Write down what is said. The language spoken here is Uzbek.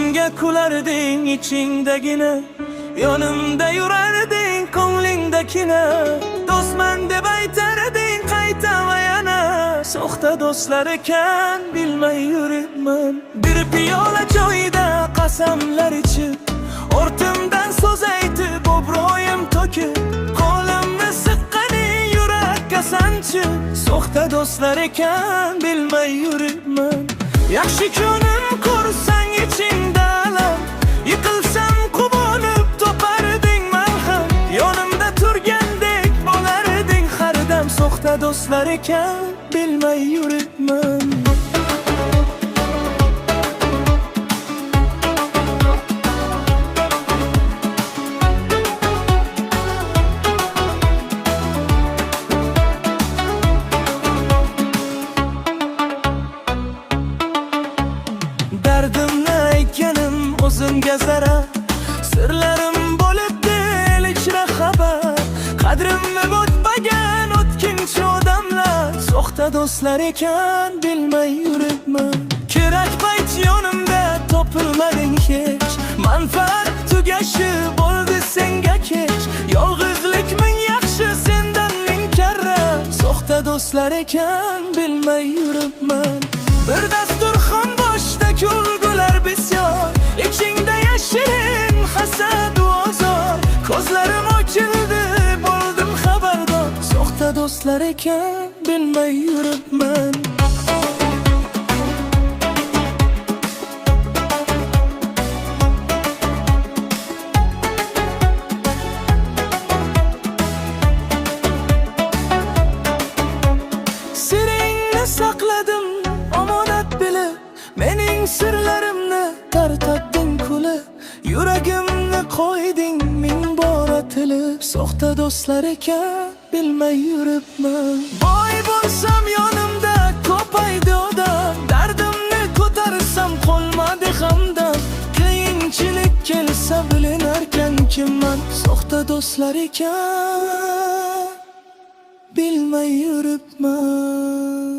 Yuzimga kularding ichingdagina, yonimda yurarding ko'nglingdagina. Do'stman deb aytarding qayta va yana, soxta do'stlar ekan bilmay yuribman. Bir piyola choyda qasamlar ichib, ortimdan so'z aytib obro'yim to'kib, qo'limni siqqaning yurakka sanchib, soxta do'stlar ekan bilmay yuribman. Yaxshi kunim ko'rsang ichingda alam, yiqilsam quvonib toparding malham, yonimda turgandek bo'larding har dam, soxta do'stlar ekan bilmay yuribman. Dardimni aytganim o'zimga zarar, sirlarim bo'libdi el ichra xabar. Qadrimni o'tmagan o'tkinchi odamlar, soxta do'stlar ekan bilmay yuribman. Kerak payt yonimda topilmading hech, manfaat tugashi bo'ldi senga kech. Yolg'izlik ming yaxshi sendan ming karra, soxta do'stlar ekan bilmay yuribman. Bir dasturxon boshida kulgular bisyor, ichingda yashirin hasad va ozor. Ko'zlarim ochildi, bo'ldim xabardor, soxta do'stlar ekan bilmay yuribman. Siringni saqladim omonat bilib, mening sirlarimni tarqatding kulib, yuragimni qo'yding ming bora tilib, soxta do'stlar ekan bilmay yuribman. Boy bo'lsam yonimda ko'paydi odam, dardimni ko'tarsam qolmadi hamdam. Qiyinchilik kelsa bilinarkan kimman, soxta do'stlar ekan bilmay yuribman.